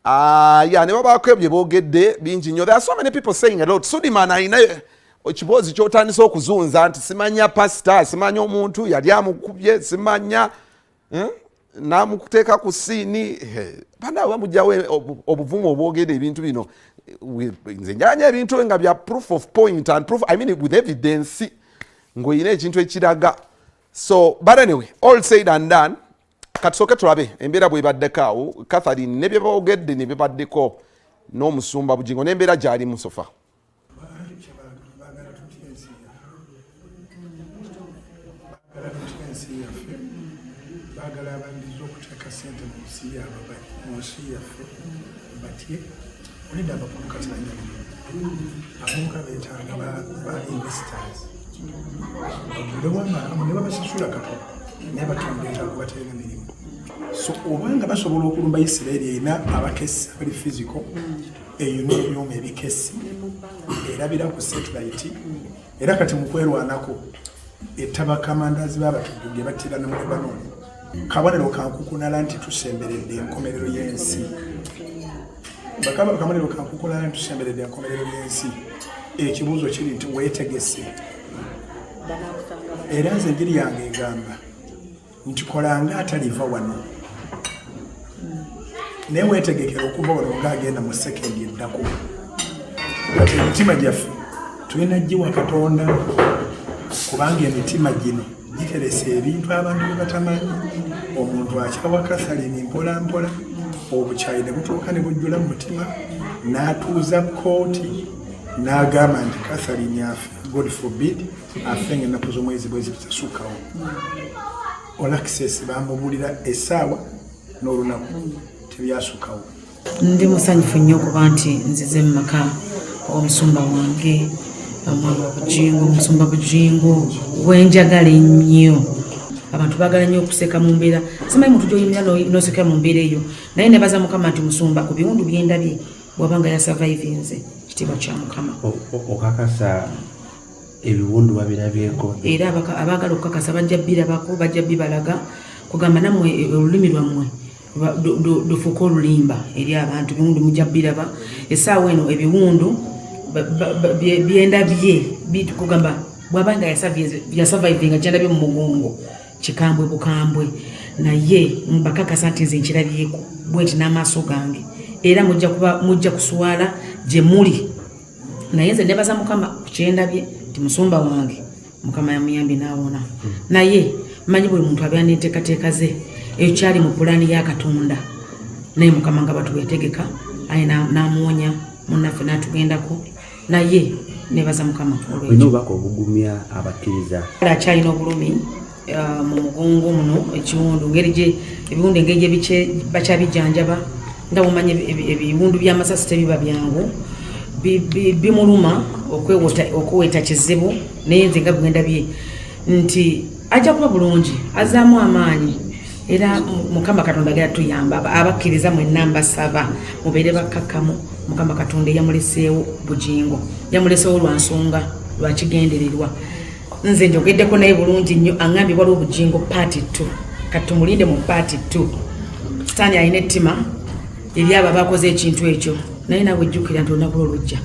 Yeah, ne babaako ebyo boogedde bingi nnyo. There are so many people saying a lot. Sudiman alina ekiboozi kyotandise okuzunza nti simanya pasita, simanya omuntu yali amukubye, simanya, Namukuteeka ku siini banawe bamugjawo obuvumu obwogera ebintu bino. Nze njaganya ebintu nga bya proof of point and proof, I mean, with evidence, ng'olina ekintu ekiraga. So, but anyway, all said and done, katusooke tulabe embeera bwebaddeko awo Catherine ne bye boogedde ne byebaddeko n'omusumba Bugingo n'embeera gy'alimu so far. Baagala tutya ensi yaffe? Baagala tutya ensi yaffe? Baagala abandiza okuteeka sente mu nsi yaabwe, mu nsi yaffe batye. Olidde abavubuka tebalina mirimu. Abavubuka beetaaga ba investors bagulewo amakamu ne babasasula katono, naye batondeeta kubateera mirimu. So obanga basobola okulumba Isiraeri, erina abakesi abali physical, eyo n'ebyuma ebikesi erabira ku satellite, era kati mu kwerwanako etta bakamandazi b'abatujju ge battira ne mu Lebanon. Kabonero kankukunala nti tusemberedde enkomerero y'ensi. Bakaba kabonero kankukunala nti tusemberedde enkomerero y'ensi. Ekibuuzo kiri nti weetegese? Era nze enjiri yange egamba nti kolanga ataliva wano, naye weetegekera okuva wano ng'agenda mu sekendi eddako. Kati emitima gyaffe tulina giwa Katonda, kubanga emitima gino giteresa ebintu abantu bye batamanyi. Omuntu akyawa Katharine mpola mpola, obukyayi ne butuuka ne bujjula mu mutima, n'atuuza kooti n'agamba nti Katharine afe, God forbid, afe nga ennaku z'omwezi bwe zitasukkawo. Olaccess bamubulira essaawa n'olunaku, tebyasukkawo. Ndi musanyufu nnyo okuba nti nzize mu maka omusumba wange, omwami wa Bugingo, omusumba Bugingo wenjagala ennyo. Abantu baagala nnyo okuseka mu mbeera, simanyi muntu gyoyimira n'osekera mu mbeera eyo, naye nebaza Mukama nti musumba ku biwundu byendabye bw'aba nga yasurvivinze, kitiibwa kya Mukama. Okakasa ebiwundu babirabyeko? Era abaagala okukakasa bajja birabako, bajja bibalaga. Kugamba nammwe olulimi lwammwe lufuuke olulimba eri abantu. Ebiwundu mujja biraba essaawa eno. Ebiwundu byendabye kugamba bw'aba nga yasurvivinga, kyendabye mu mugongo kikambwe bukambwe, naye mbakakasa nti nze nkirabyeko bwenti n'amaaso gange, era mujja kuba mujja kuswala gye muli. Naye nze nebaza Mukama ku kyendabye nti musumba wange Mukama yamuyambye n'awona. Naye manyi buli muntu abeera n'enteekateeka ze, eyo kyali mu pulaani ya Katonda, naye Mukama nga batu yategeka aye n'amuwonya munnaffe n'atugendako. Naye nebaza Mukama olina olwekyo. Obubaka obugumya abakkiriza? Akyalina obulumi mu mugongo muno, ekiwundu ngeri gye ebiwundu engeri gye bakyabijjanjaba, nga bumanyi ebiwundu by'amasasi tebiba byangu. Bimuluma okuweta kizibu, naye nze nga bwendabye nti ajja kuba bulungi, azaamu amaanyi, era Mukama Katonda agenda tuyamba. Abakkiriza mwenna mbasaba mubeere bakkakkamu. Mukama Katonda eyamuleseewo Bugingo yamuleseewo lwa nsonga, lwakigendererwa. Nze njogeddeko naye bulungi nnyo, aŋŋambye waliwo Bugingo part 2. Kati tumulinde mu part 2. Sitaani alina ettima eri abo abakoze ekintu ekyo, naye nawe jjukira nti olunaku lwo lujja.